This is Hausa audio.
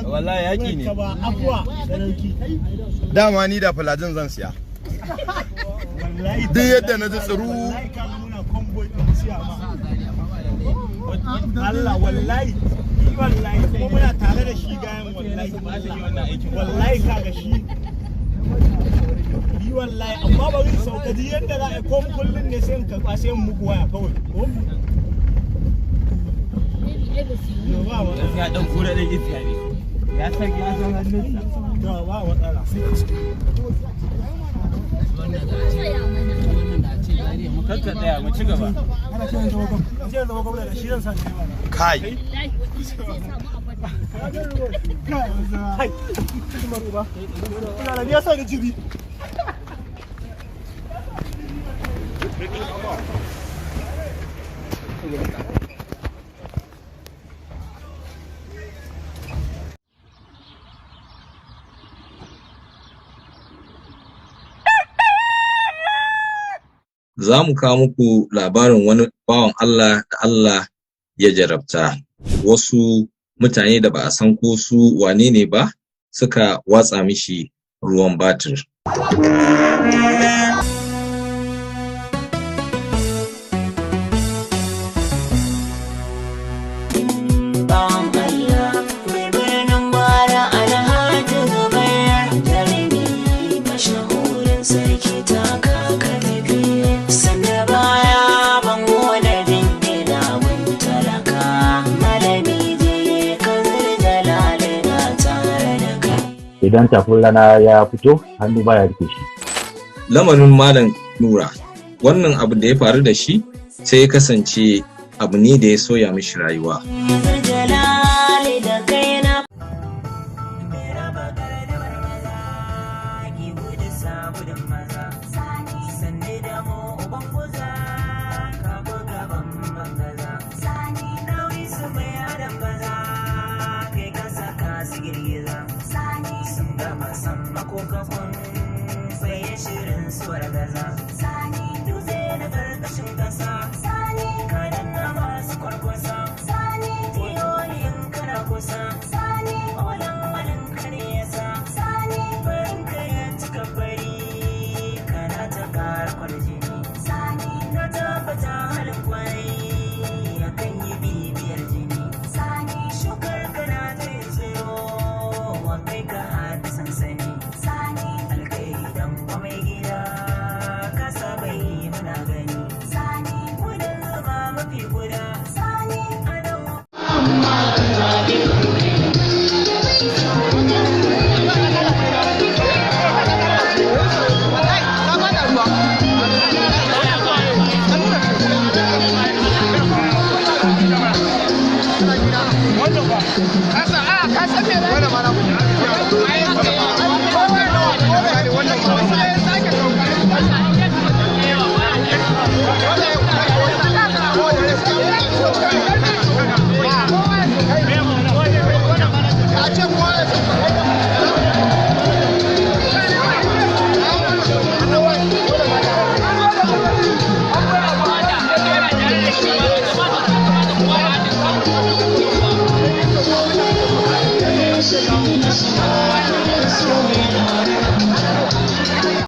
Wallahi yaki ne. Dama ni da falajin zan siya. Duk yadda na ji tsiru. Allah wallahi wallahi kuma muna tare da shi gayan wallahi wallahi kaga shi ni wallahi amma bari sauka ji yadda za a yi ko kullun ne sai in karɓa sai in muku waya kawai ko Gaskiya dan kura dan iska ne. Ya san hannunsa. To ba matsala. Kakka tsaya mu ci gaba. Kai. Za mu kawo muku labarin wani bawan Allah da Allah ya jarabta. Wasu mutane da ba a san ko su wane ne ba suka watsa mishi ruwan batir. Idan tafin rana ya fito, hannu baya rike shi. Lamarin Malam Nura, wannan abu da ya faru da shi sai ya kasance abu ne da ya soya mishi rayuwa.